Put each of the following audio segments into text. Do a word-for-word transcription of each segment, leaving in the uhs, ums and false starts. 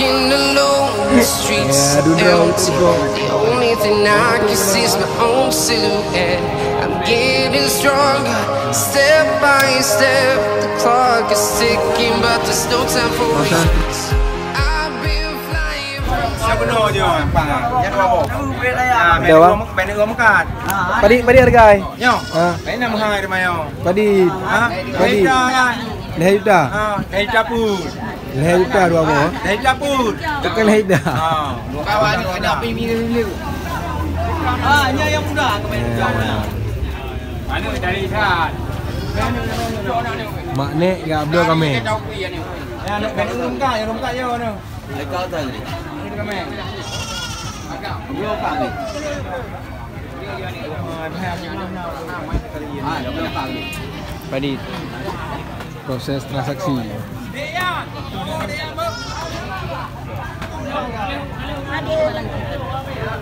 In the lonely streets are empty. The only thing I can see is my own silhouette. I'm getting stronger, step by step. The clock is ticking, but there's no time for weakness. I've been flying from Siapa nama dia? Apa? Dia nama apa? Ah, Ada, Bang. Bang Mekar. Padit, padit harga ai? Nyoh. Ha. Bang nama hai dia mayo. Padit. Ha? Padit. Lhèe juta kan? Lhèe juta. Ha, lhèe juta pun. Lhèe juta dua boh. Lhèe juta pun. Bukan lhèe juta. Ha. Kawan ni ada api minum dulu. Ah, ni yang muda. Ya, ya. Mana cari ikan? Mak nek ya Abdul kami. Ya, nak kena urung kak, ya urung kak ya mana? Kau tahu ni. Ini kami. Agak. Dia kak ni. Padit. Proses transaksi.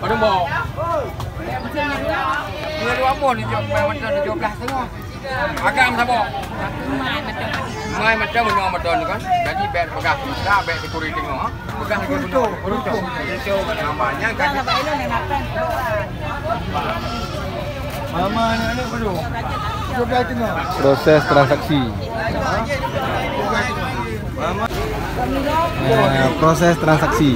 Padahal bawa. Dua-dua pun tujuh belas setengah. Agam saboh. Mai macam mana motor ni kan? Jadi bèk peugah kita, bèk dikuri tengok, ha? Peugah lagi betul. Betul. Betul. Namanya kan. Mama anak-anak baru. Sudah kena. Proses transaksi. Mama. Eh, proses transaksi.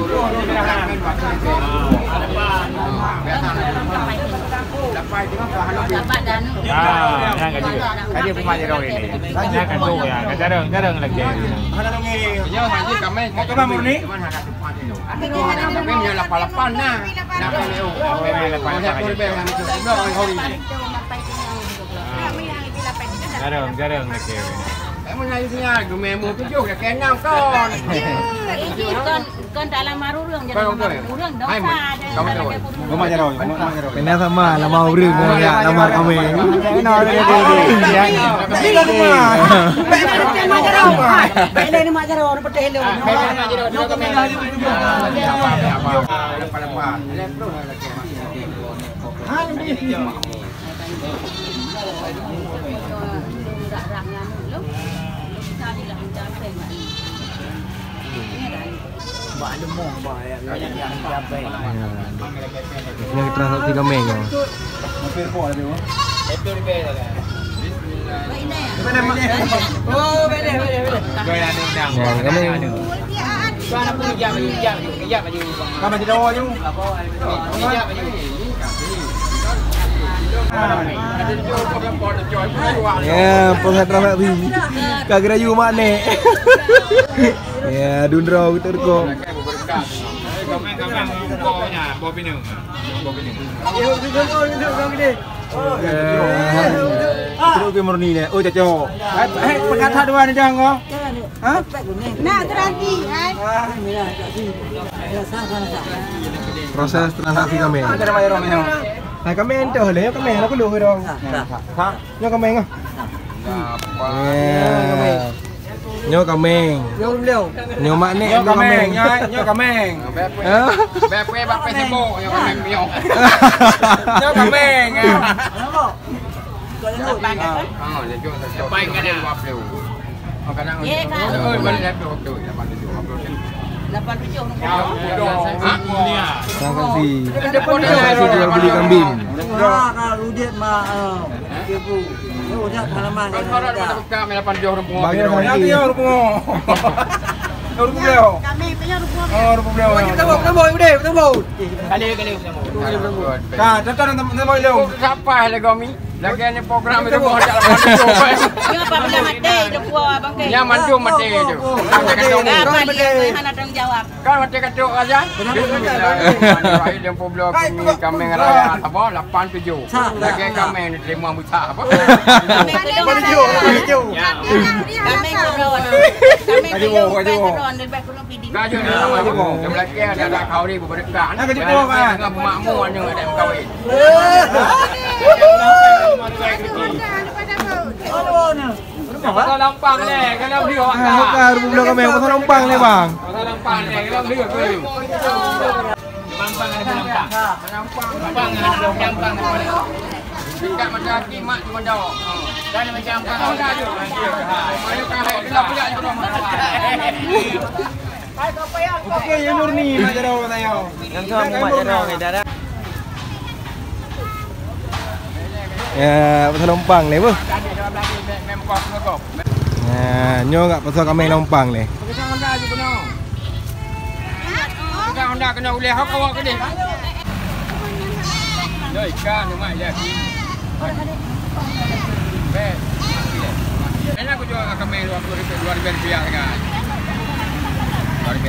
Ah, nyan ka jeuet. Ka jeuet peumajeroh ini. Nyan ka jeuet ya. Ka jarang, jarang lagi. Nyoe haji kami. Mau ke Bang Murni? Tapi nyoe lapan-lapan nah. Nah, kami, oh. Kami lapan-lapan aja. Jarang, jarang lagi. Kamu nak isinya, gememu tujuh, dah kena enam kon. Kon dalam marurung, jadi marurung dong. Hai, sa, jadi kamu dalam tahu. Rumah jaro, rumah jaro. Kena sama, lama urung, ya, lama kami. Kena ada dia, dia, dia. Jadi rumah. Baik, baik, baik, mak jaro. Baik, ni mak jaro, orang petai hello. Baik, mak jaro, dia kami. Apa, apa, apa. Apa, apa. Ini transaksi kami ya. Ya, kami. Ya, proses transaksi. Ka geurayu mak nek. Ya, dundro betul kok. Terus ke Murni ni. Oh, cocok. Hai, hai, peugah that dua ni dah, ngok. Ha? Nak terhenti, hai. Proses transaksi kami. Ada nama Rom ni. Nah, kami entah lah, ya kami lah dulu dong. Ha? Nyoe kami ngah. Ya, kami. Nyoe kami. Nyoe beliau. Nyoe mak nek, nyoe kami. Nyoe, nyoe kami. Ha? Bèk pue bak Facebook, nyoe kami, nyoe. Nyoe kami, ya. Lapan kan? Ah, dia jual satu. Lapan kan? Dua puluh. Oh, kadang. Ya, kan? Oh, balik satu. Lapan tujuh. Lapan tujuh. Ya, bodoh. Ha? Transaksi. Transaksi jual beli kambing. Wah, kalau udah mah, eh, ibu. Ya, udah pengalaman. Kan kalau ada buka lapan tujuh orang bunga. Banyak biru. Nanti ya, orang bunga. Orang bunga. Kami punya orang bunga. Oh, orang bunga. Kita bawa, kita bawa, udah, kita bawa. Kali, kali, kita bawa. Ka, datang, datang, datang, datang. Siapa lagi kami? Lagi ni program itu mau ajak lapan tujuh. Nyoe apabila maté, dia buah abang ke. Yang mantu maté tu. Kan maté, hana tanggung jawab. Kan maté katuk aja. Bismillahirrahmanirrahim. Yang publo kami, kami ngeraya. Apa? Lapan tujuh. Lagi kami ni terima buta apa? Kami belum. Kami belum. Kami belum. Kami belum. Kaju ni sama tu. Yang lelaki ada, ada kawin berdekat. Nak kaju kau kan? Dengan makmu ada, ada kawin. Pasal lampang leh, kalau beli awak tak. Bukan, belum kami pasal lampang leh, bang. Pasal lampang leh, kalau beli awak tak. Lampang ada lampang. Lampang ada lampang. Dekat mata hati mak cuma dah. Dan macam apa? Mana kau hai, bila pula jurang. Oke, ya murni, Mak Jaro, saya. Yang tu Mak Jaro, dah, dah. Ya, pasal Lompang ni, bu. Ya, nyoe kat pasal kami Lompang ni. Pegang Honda kena uleh hok awak ke deh. Doi, ikan, mak, ya. Beh. Enak aku jual kat kami dua puluh ribu, dua ribu rupiah dengan. Dua ribu.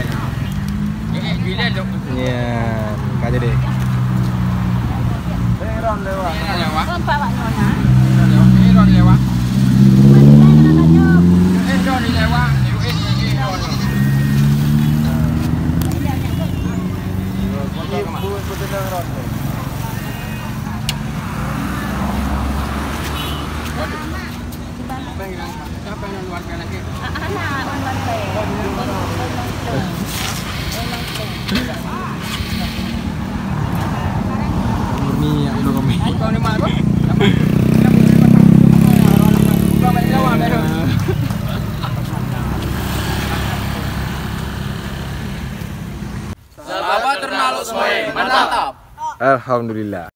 Ini bila lu? Ya, ka jadi. Iron lewat. Iron lewat. Nampak awak nyonya. Iron lewat. Iron lewat. Iron lewat. Iron. Murni ya, itu kami. Sahabat termaluk semua, mantap. Alhamdulillah.